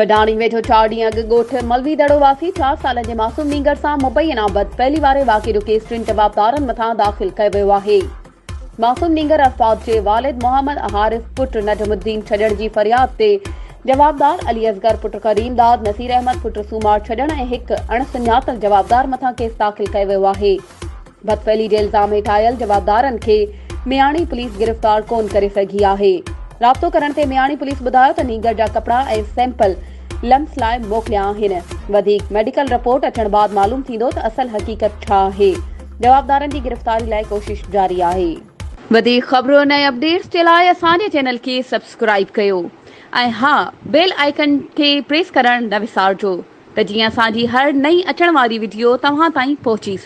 وڍاڻي ويجهو چار ڏينهن اڳ ڳوٺ ملوي دڙو واسي چار سالن جي معصوم نينگر سان مبينا بدفعلي واري واقعي جو ڪيس ٽن جوابدارن مٿان داخل ڪيو ويو آهي. معصوم نينگر عرفات جي والد محمد حارث پٽ نجم الدين ڇڄڻ جي فرياد تي جوابدار علي اصغر پٽ ڪريم داد، نصير احمد پٽ سومار ڇڄڻ ۽ هڪ اڻ سڃاتل جوابدار مٿان ڪيس داخل ڪيو ويو آهي. بدفعلي جي الزام هيٺ آيل جوابدارن کي مياڻي پوليس گرفتار ڪونه ڪري سگهي آهي. رابطو ڪرڻ تي مياڻي پوليس ٻڌايو ته نينگر جا ڪپڙا ۽ سيمپل لمس لاء موڪليا آهن، وڌيڪ ميڊيڪل رپورٽ اچڻ بعد معلوم ٿيندو ته اصل حقيقت ڇا آهي. جوابدارن جي گرفتاري لاء ڪوشش جاري آهي. وڌيڪ خبرن ۽ اپڊيٽس جي لاء اسان جي چينل کي سبسڪرائيب ڪيو ۽ ها بيل آئيڪن کي پريس ڪرڻ نه وسارجو ته جيئن اسان جي هر نئين اچڻ واري وڊيو توهان تائين پهچي سگهي.